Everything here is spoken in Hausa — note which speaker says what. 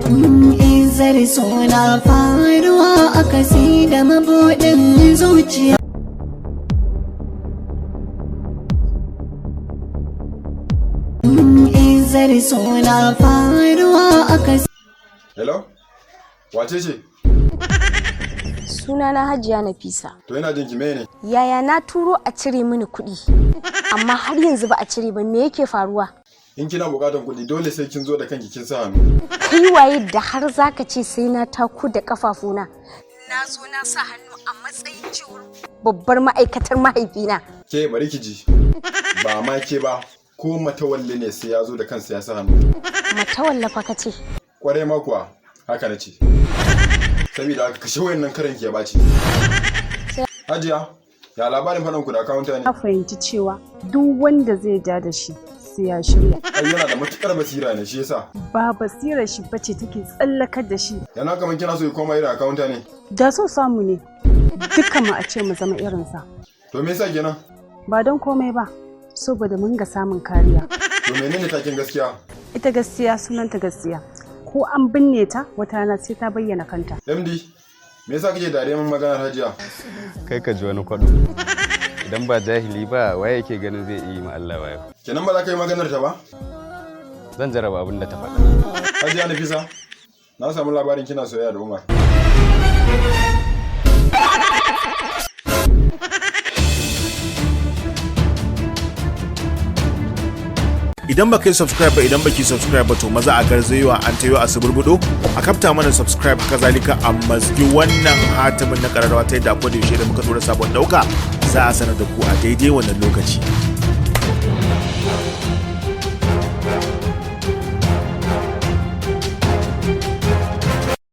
Speaker 1: Izar suna faruwa a kasi da mabuɗin zuciya. Izar suna faruwa a kasi.
Speaker 2: Hello? Wace ce?
Speaker 3: Sunana Hajiya Nafisa.
Speaker 2: To, ina jin ki, mene?
Speaker 3: Yaya na turo a cire mini kuɗi, amma har yanzu ba a cire ba, me yake faruwa?
Speaker 2: In kina buƙatar kuɗi, dole sai kin zo da kanki kin sa hannu.
Speaker 3: Kai waye da har zaka ce sai na taku da kafafuna? Na zo na sa hannu a matsayin cewar babbar ma'aikatar mahaifina.
Speaker 2: Ke, bari ki ji. Ba ma ke ba, ko Matawalle ne sai ya zo da kansa ya sa hannu.
Speaker 3: Matawalla fa ka ce?
Speaker 2: Kwarai ma kuwa, haka na ce. Saboda haka kashe wayannan, karan ki ya baci. Hajiya, ya labarin faɗan ku da akawunta ne?
Speaker 4: Na fahimci cewa duk wanda zai ja da shi sai ya shirya.
Speaker 2: Ai yana da matukar basira ne, shi yasa.
Speaker 4: Ba basirar shi bace take tsallakar da shi.
Speaker 2: Yana kamar kina so ya koma irin akawunta ne.
Speaker 4: Da so samu ne dukkan mu a ce mu zama irinsa.
Speaker 2: To, me yasa kenan?
Speaker 4: Ba don komai ba, saboda mun ga samun kariya.
Speaker 2: To, menene takin gaskiya?
Speaker 4: Ita gaskiya sunanta gaskiya. Ko an binne ta, wata rana sai ta bayyana kanta.
Speaker 2: MD, me yasa kake dariya mun maganar Hajiya?
Speaker 5: Kai ka ji wani kwado. Idan ba jahili ba, waye yake ganin zai iya yi ma Allah wayo?
Speaker 2: Kenan ba za ka yi maganar ta ba?
Speaker 5: Zan jarraba abin da ta faɗa.
Speaker 2: Hajiya Nafisa, na samu labarin kina soyayya da Umar.
Speaker 6: Idan baka yi subscribe ba, idan baki subscribe ba, to maza a garzayewa an tayo a suburbudo a kafta mana subscribe, kazalika a mazgi wannan hatimin na kararrawa ta yadda a koda yaushe da muka tura sabon dauka za a sanar da ku a daidai wannan lokaci.